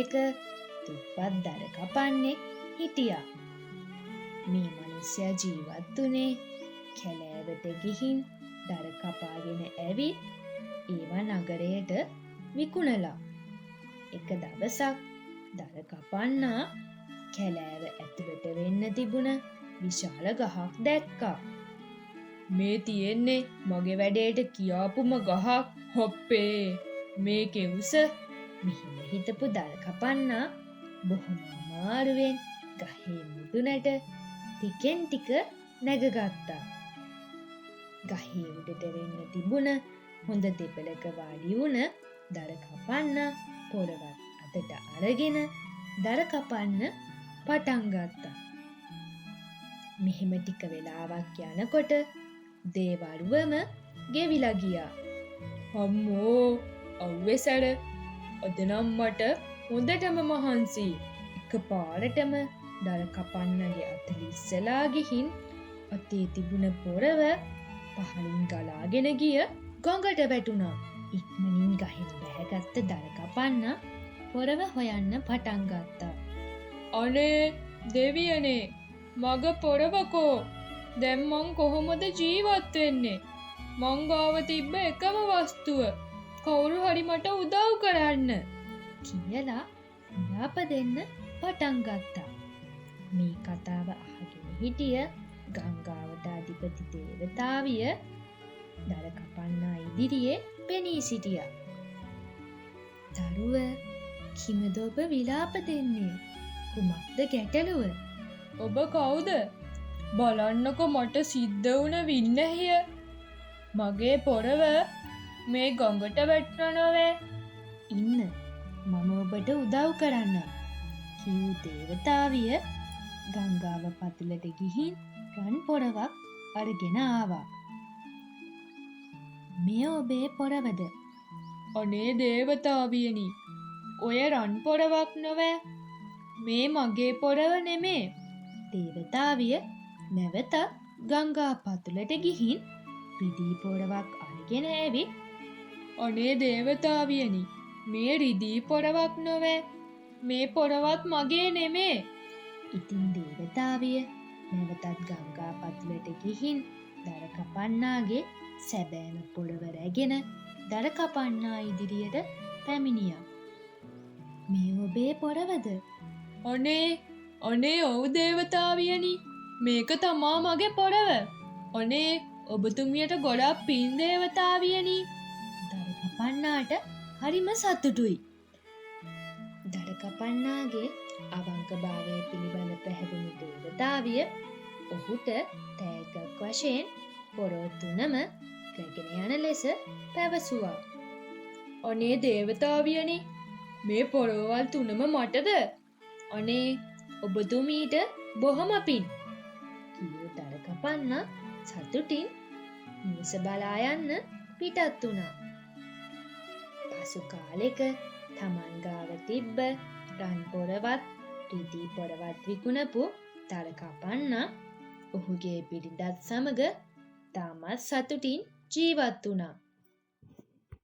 කාලෙක දුප්පත් දර කපන්නෙක් හිටියා. මේ මනුස්සයා ජීවත් වුණේ කැලෑවට ගිහින් දර කපාගෙන ඇවිත් ඒවා නගරයට විකුණලා. එක දවසක් දර කපන්නා කැලෑව ඇතුළට වෙන්න තිබුණ විශාල ගහක් දැක්කා. මේ තියෙන්නේ මගේ වැඩේට කියාපුම ගහක්. හොප්පේ, මේකේ උස. මෙහෙම හිතපු දර කපන්නා බොහොම අමාරුවෙන් ගහේ මුදුනට ටිකෙන් ටික නැගගත්තා. ගහේ උඩට වෙන්න තිබුණ හොඳ දෙපළක වාඩි වුණ දර කපන්නා පොරවත් අතට අරගෙන දර කපන්න පටන් ගත්තා. මෙහෙම ටික වෙලාවක් යනකොට දේවරුවම ගෙවිලා ගියා. අම්මෝ, අව්වේ සැර. අද නම් මට හොඳටම මහන්සි. එක පාරටම දර කපන්නගේ අත ලිස්සලා ගිහින් අතේ තිබුණ පොරව පහළින් ගලාගෙන ගිය ගඟට වැටුණා. ඉක්මනින් ගහෙන් බැහැගත්ත දර කපන්න පොරව හොයන්න පටන් ගත්තා. අනේ දෙවියනේ, මග පොරවකෝ. දැන් මං කොහොමද ජීවත් වෙන්නේ? මං ගාව තිබ්බ එකම වස්තුව. කවුරු හරි මට උදව් කරන්න කියලා විලාප දෙන්න පටන් ගත්තා. මේ කතාව අහගෙන හිටිය ගංගාවට අධිපති දේවතාවිය දර කපන්නා ඉදිරියේ පෙනී සිටියා. දරුව, කිමද ඔබ විලාප දෙන්නේ? කුමක්ද ගැටලුව? ඔබ කවුද? බලන්නකො මට සිද්ධ වුණ වින්නැහිය. මගේ පොරව මේ ගඟට වැටුණා නොවේ. ඉන්න, මම ඔබට උදව් කරන්න කිව් දේවතාවිය ගංගාව පතුලට ගිහින් රන් පොරවක් අරගෙන ආවා. මෙය ඔබේ පොරවද? අනේ දේවතාවියනි, ඔය රන් පොරවක් නොවෑ. මේ මගේ පොරව නෙමේ. දේවතාවිය නැවතත් ගංගා පතුලට ගිහින් රිදී පොරවක් අරගෙන ඇවිත්, අනේ දේවතාවියනි, මේ රිදී පොරවක් නොවෑ. මේ පොරවත් මගේ නෙමේ. ඉතින් දේවතාවිය නැවතත් ගංගා පතුලට ගිහින් දර කපන්නාගේ සැබෑම පොරව රැගෙන දර කපන්නා ඉදිරියට පැමිණියා. මේ ඔබේ පොරවද? අනේ, අනේ ඔව් දේවතාවියනි, මේක තමා මගේ පොරව. අනේ ඔබතුමියට ගොඩක් පින් දේවතාවියනි. දර කපන්නාට හරිම සතුටුයි. දර කපන්නාගේ අවංකභාවය පිළිබඳ පැහැදුණු දේවතාවිය ඔහුට තෑග්ගක් වශයෙන් පොරව තුනම රැගෙන යන ලෙස පැවසුවා. අනේ දේවතාවියනි, මේ පොරවල් තුනම මටද? අනේ ඔබතුමීට බොහොම පින් කියූ දර කපන්නා සතුටින් නිවස බලා යන්න පිටත් වුණා. පසු කාලෙක තමන් ගාව තිබ්බ රන් පොරවත් රිදී පොරවත් විකුණපු දර කපන්නා ඔහුගේ බිරිඳත් සමග තාමත් සතුටින් ජීවත් වුණා.